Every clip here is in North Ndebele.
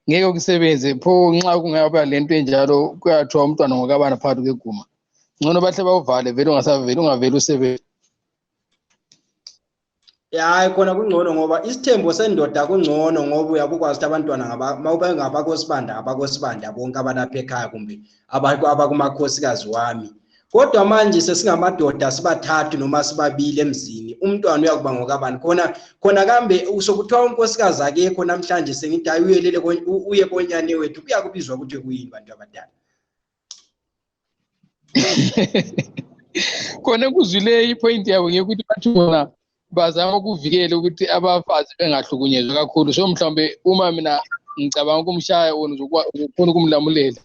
ngeke kusebenze pho nxa kungaba lento enjalo kuyathiwa umntwana ngokabana phakathi kweguma ngcono bahle bawuvale vele ungasavele ungavele usebenze. Ya khona kungcono ngoba isithembo sendoda kungcono ngoba uyabukwazi ukuthi abantwana mawube ngabakosibanda bonke abalapha ekhaya kumbe abakumakhosikazi wami. Kodwa manje sesingamadoda sibathathu noma sibabili emzini umntwana uyakuba ngokabani khona kambe usokuthiwa unkosikazi akekho namhlanje sengithi ayuyelele uye konyane wethu kuyakubizwa ukuthi kuyini bantu abadala. Khona kuzwile ipoint yabo ngekuthi bathi bona bazama ukuvikela ukuthi abafazi bengahlukunyezwa kakhulu. So mhlawumbe uma mina ngicabanga ukumshaya wona uzokufuna ukumlamulela.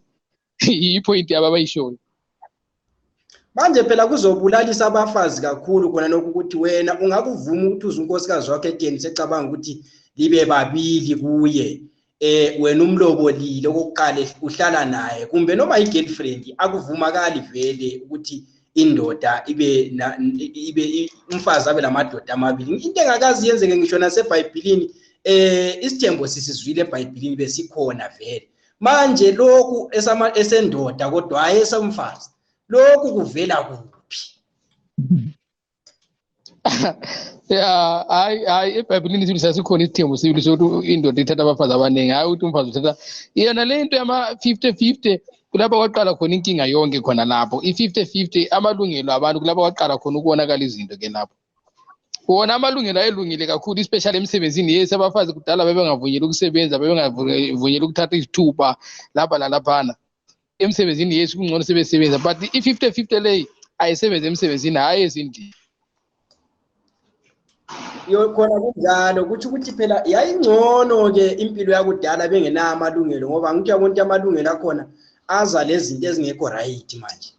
Ipoint yabo abayishoyo. Manje phela kuzobulalisa abafazi kakhulu khona lokhu ukuthi wena ungakuvuma ukuthi uzunkosikazi wakhe eteni secabanga ukuthi libe babili kuye wena umlobolile okokuqala uhlala naye kumbe noma i-girlfriend akuvumakali vele ukuthi indoda ibe umfazi abe lamadoda amabili. Into engakazi yenzeke ngisho naseBhayibhelini isithembo sisizwile eBhayibhelini besikhona vele. Manje lokhu esendoda kodwa hayi esamfazi lokhu kuvela kuphi? Ya hayi eBhayibhelini sithi sasikhona isithembo sibili sokuthi indoda ithatha abafazi abaningi hayi ukuthi umfazi uthatha yena le into yama 50-50 kulapho kwaqala khona inkinga yonke khona lapho i-50-50 amalungelo abantu kulapho kwaqala khona ukubonakala izinto ke lapho. Wona amalungelo ayelungile kakhulu especially emsebenzini yesi abafazi kudala bebengavunyelwa ukusebenza bebengavunyelwa ukuthatha izithupa lapha lalaphana. Emsebenzini yesi kungcono sebesebenza but i-50-50 leyi ayisebenze emsebenzini hayi ezindlini. Khona kunjalo kuthi ukuthi phela yayingcono ke impilo yakudala bengenayo amalungelo ngoba ngithi yabonke amalungelo akhona aza lezinto ezingekho right manje.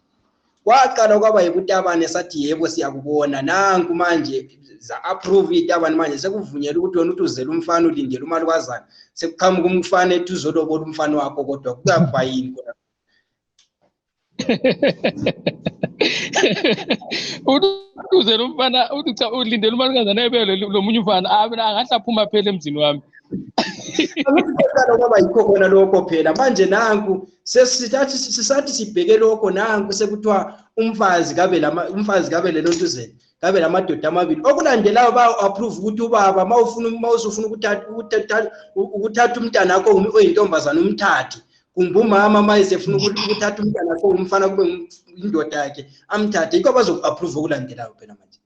Kwaqala kwaba yikutabane sathi yebo siyakubona nanku manje za approve itabane manje sekuvunyelwa ukuthi wena utuzela umfana ulindele umalukazana sekuqhamuka umfana ethi uzolobola umfana wakho kodwa kuyakuba yini khona. Uzela umfana uthi cha ulindele umalukazana ebele lo munye umfana angahlaphuma phela emzini wami. Akuqala kwaba yikho khona lokho phela manje nanku sisathi sibheke lokho nanku sekuthiwa umfazi kabe lelontuzeni kabe lamadoda amabili okulandelayo ba approve ukuthi ubaba mawusufuna ukuthatha umntana wakho oyintombazana umthathe kumbe umama mayesefuna ukuthatha umntana wakho umfana kube indoda yakhe amthathe yikho bazoku-approve okulandelayo phela manje.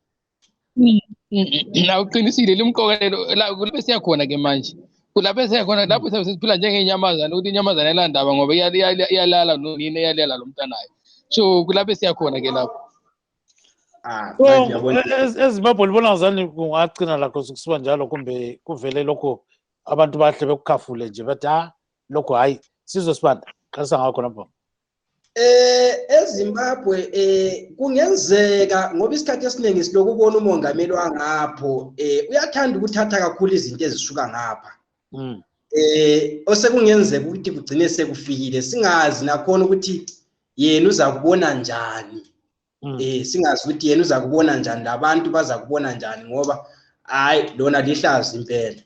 Na uqinisile limqokelelo la kulapho siyakhona ke manje kulapho siyakhona lapho siphila njengeenyamazana ukuthi inyamazana elandaba ngoba iyalala nonina iyalala lo mntanayo so kulapho siyakhona ke lapho. eZimbabwe libona ngazani kungagcina lakho sokusiba njalo kumbe kuvele lokho abantu bahle bekukhafule nje bathi lokho hayi sizosibanda qalisa ngakho lapho. eZimbabwe kungenzeka ngoba isikhathi esiningi siloku ubona umongameli wangapho uyathanda ukuthatha kakhulu izinto ezisuka ngapha. Osekungenzeka ukuthi kugcine sekufikile singazi nakhona ukuthi yena uza kubona njani. Singazi ukuthi yena uza kubona njani labantu baza kubona njani ngoba hayi lona lihlazi impela.